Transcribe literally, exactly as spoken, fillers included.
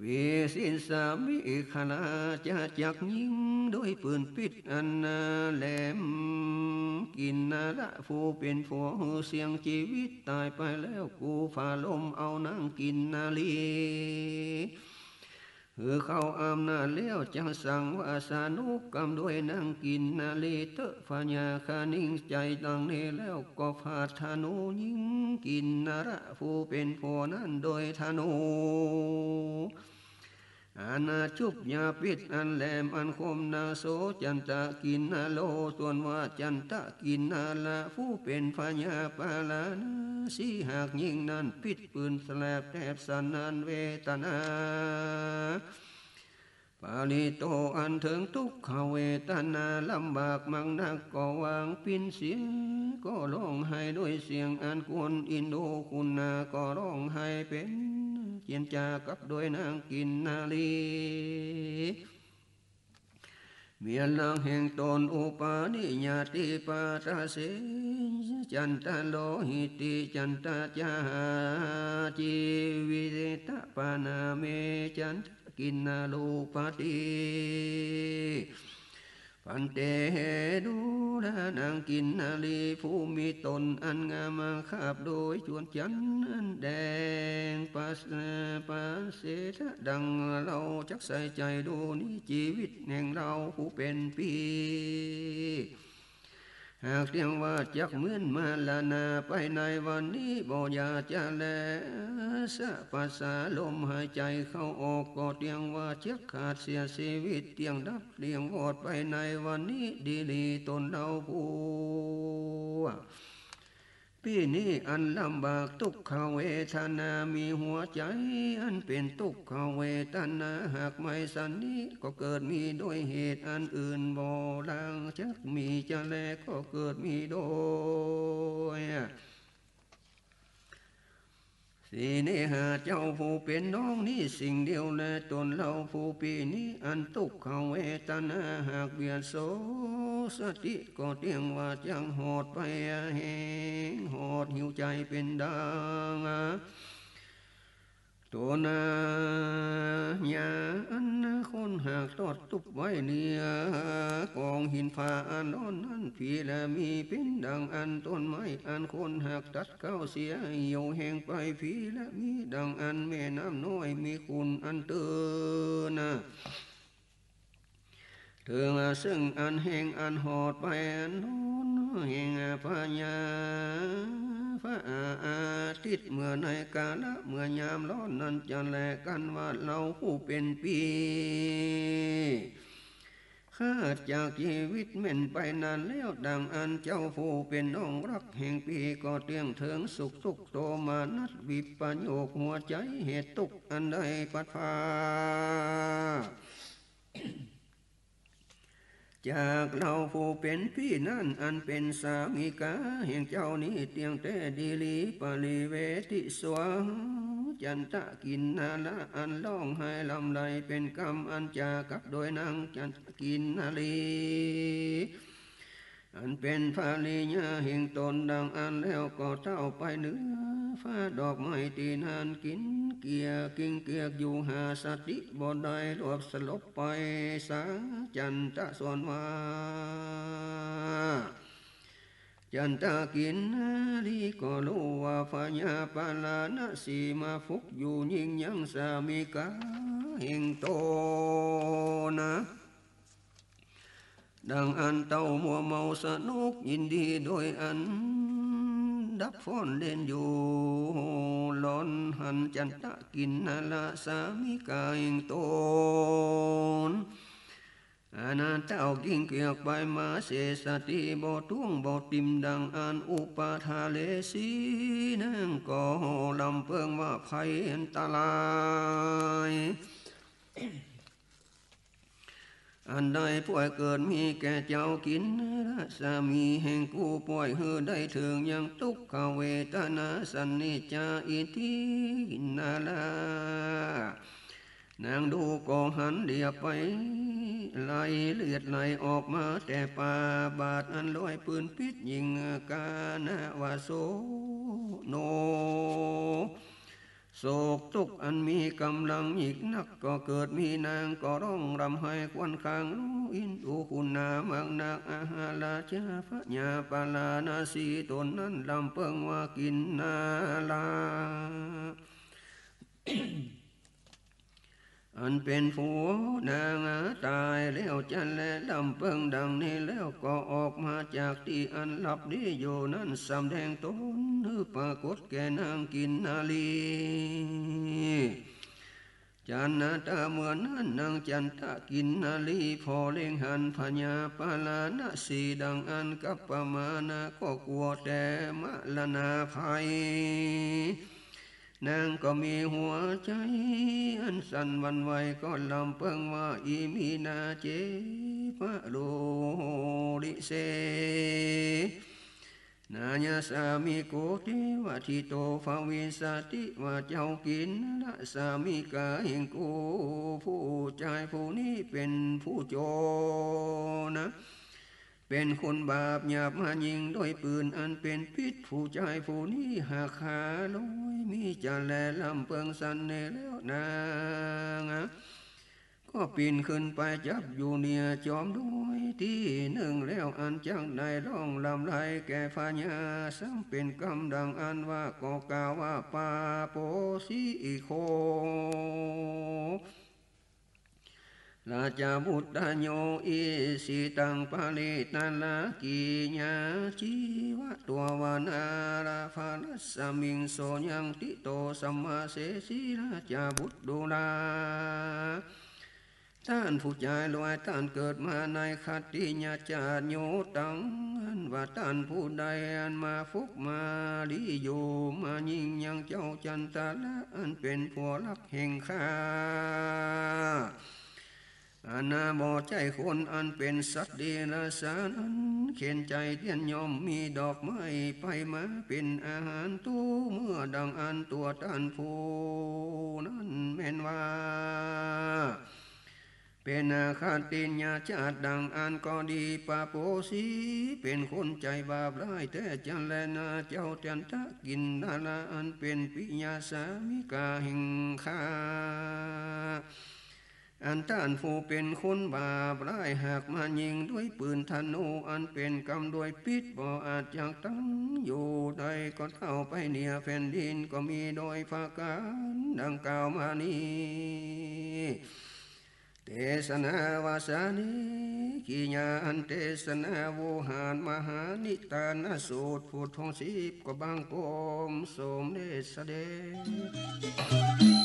วิสิสาวิขลาจะจักยิงโดยปืนปิ๊ดอันแหลม กินนระผู้เป๋นผัวหื้อเสี้ยงจีวิตต๋ายไปแล้ว กู้ฝ่าลมเอานางกินนารี หื้อเข้าอำนาจแล้ว จักสั่งว่าสนุกกำด้วยนางกินนารีเต๊อะ พญาคณิงใจ๋ดังนี้แล้ว ก็ผาดธนูยิงกินนระผู้เป๋นผัวนั้นโดยธนู อันจุบยาปิ๊ดอันแหลมอันคมนา โสจันตะกินนโร ส่วนว่าจันตะกินนระผู้เป๋นพญาปาราณสีหากยิงนั้นปิ๊ดปืนแสลบแทบสนั่นเวทนา ปริโตอันเถิงตุ๊กขเวทนาลำบากมากนัก ก็วางปิ๊นเสีย ก็ฮ้องไห้ด้วยเสียงอันกวนอินดู คุณนาก็ฮ้องไห้เป๋นเจียนจากับด้วยนางกินนารี เมียหลวงแห่งต๋นอุปาณิญาติปาทะเส จันตะโลหิติจันตะจาหา จีวิตะปานาเม จันตะกินนารูปาติ ภันเต ดูรา นางกินนารีผู้มีต๋นอันงามมาคาบโดยจวนจันทร์อันแดง ปะ ปะเสทะ ดังเฮาจักใส่ใจ๋ดูนี้ จีวิตแห่งเฮาผู้เป๋นปี้ หากเตียงว่าจักเหมือนมรณาไปในวันนี้ บ่อย่าจะแล สะปัสสาลมหายใจ๋เข้าออก ก็เตียงว่าจักขาดเสียจีวิต เตียงดับเตียงวอดไปในวันนี้ ดีหลีต๋นเฮาผู้ ปี้นี้อันลำบากตุ๊กขเวทนา มีหัวใจ๋อันเป๋นตุ๊กขเวทนา หากไม่สันนี้ก็เกิดมีโดยเหตุอันอื่นบ่ลาง จักมีจะแลก็เกิดมีโดย สีเนหาเจ้าผู้เป๋นน้องนี้สิ่งเดียวแล ต๋นเฮาผู้ปี้นี้อันตุ๊กขเวทนา หากเบียดโสสติก็เตียงว่าจักหอดไปแหง หอดหิวใจ๋เป๋นดัง โตนาญาอันคนหากตอดตุ๊บไว้เหนือกองหินผาอันร้อนนั้น ผีและมีเป๋นดังอันต้นไม้อันคนหากตัดเก๊าเสียเหี่ยวแห้งไป ผีและมีดังอันแม่น้ำน้อยมีขุ่นอันเตินนา เถิงซึ่งอันแห้งอันหอดไปอันโน้น แห่งพญาพระอาทิตย์ เมื่อในกาละเมื่อยามร้อนนั้นจะแล กันว่าเฮาผู้เป๋นปี้ ขาดจากจีวิตแม่นไปนานแล้ว ดังอันเจ้าผู้เป๋นน้องฮักแห่งปี้ก็เตียงเถิงสุขทุกข์โทมนัสวิปโยคหัวใจ๋เหตุตุ๊กข์อันได้พลัดพราก จากเฮาผู้เป๋นปี้นั้น อันเป๋นสามิกาแห่งเจ้านี้ เตียงแต๊ดีหลี ปริเวทิสวา จันตะกินนาระอันฮ้องไห้ลำไรเป๋นกำ อันจากับโดยนางจันตะกินนารี อันเป๋นภริยาแห่งต๋นดังอันแล้ว ก็เต้าไปเหนือฟ้าดอกไม้ตี้นั้น กิ๋นเกียก กิ๋นเกียกอยู่หาสติบ่ได้ รวบสลบไปสา จันตะสวนว่า จันตะกินนารีก็ฮู้ว่าพญาปาราณสีมาพุกอยู่ยิ่งยังสามิกาแห่งต๋นนา ดังอันเต้ามัวเมาสนุกยินดีโดยอันดับฟ้อนเล่นอยู่ หล่อนหันจันตะกินนาระสามิกาแห่งต๋น อันเต้ากิ๋นเกียกไปมาเสสติบ่ต้วงบ่ติ่ม ดังอันอุปาทาเลสีนางก็ลำเปิงว่าภัยอันตราย อันได้ป่วยเกิดมีแก่เจ้ากินนาระสามีแห่งกู ป่วยหื้อได้เถิงยังตุ๊กขเวทนาสันนิจจาอิทธินาระ นางดูก็หันเหลียไป ไหลเลือดไหลออกมาแต่ฝ่าบาทอันลอยปืนปิ๊ด ยิ่งกานะวะโสโน โศกตุ๊กข์อันมีก๋ำลังยิ่งนัก ก็เกิดมีนางก็ฮ้องร่ำไห้ครวญคราง โลอินทร์ ดูคุณหนามากนัก อาหาราจาพญาปาราณสี ต๋นนั้นลำเปิงว่ากินนารา อันเป๋นผัวนางต๋ายแล้วจั้นแล ลำเปิงดังนี้แล้ว ก็ออกมาจากตี้อันหลับดีอยู่นั้น สำแดงต๋นหื้อปรากฏแก่นางกินนารี จันทะ เมื่อนั้นนางจันทะกินนารี ผ่อเล็งหันพญาปาราณสีดังอั้น กัปปมานะก็กั๋วแต่มรณาภัย นางก็มีหัวใจ๋อันสั่นหวั่นไหว ก็ลำเปิงว่า อิมินา เจ ปะโร ริเส นายะสามิโก เตวะ ทิโต ภวิสสติ ว่าเจ้ากินนรสามิกาแห่งกู ผู้จายผู้นี้เป๋นผู้โจ๋นะ เป๋นคนบาปหยาบมายิ่ง โดยปืนอันเป๋นปิษ ผู้จายผู้นี้หากขาโลย มีจั้นแล ลำเปิงสันนี้แล้ว นาง ก็ปี๋นขึ้นไปจับอยู่เหนือจอมดอยตี้นึ่งแล้ว อันจักได้ฮ้องร่ำไรแก่พญา ซ้ำเป๋นกำดังอั้นว่า ก็กล่าวว่า ปาโปสี โค ราชบุตรโย อิสิตัง ปริตตะระกิยา จีวะตวา วนาระ ภะรัสมิง โส ยัง ติโต สมาเสสี ราชบุตรดูรา ต้านผู้จายลวย ต้านเกิดมาในขัตติยชาติ โยตัง อันว่าต้านผู้ใด อันมาพบมาลี้อยู่มายิ่งยังเจ้าจันทะระ อันเป๋นผัวฮักแห่งข้า อันนาบ่ใจ้คน อันเป๋นสัตว์เดรัจฉาน อันเข็ญใจ๋เตี้ยน ย่อมมีดอกไม้ไปมาเป๋นอาหาร ตู้เมื่อดังอั้น ตั๋วต้านผู้นั้นแม่นว่า เป๋นอาขัตติยชาติดังอั้นก็ดี ปาโปสี เป๋นคนใจ๋บาปร้ายแต๊จั้นแลนา เจ้าจันทะกินนารา อันเป๋นปิยสามิกาแห่งข้า อันต้านผู้เป๋นคนบาปร้าย หากมายิงด้วยปืนธนู อันเป๋นกำด้วยปิษ บ่อาจจักตั้งอยู่ได้ ก็เต้าไปเหนือแผ่นดิน ก็มีโดยประก๋านดังกล่าวมานี้ เตสนาวาสาเน กิยา อันเตสนาโวหารมหานิทานสูตร พุทธองค์สิบ ก็บังคมสมเด็จเสด็จ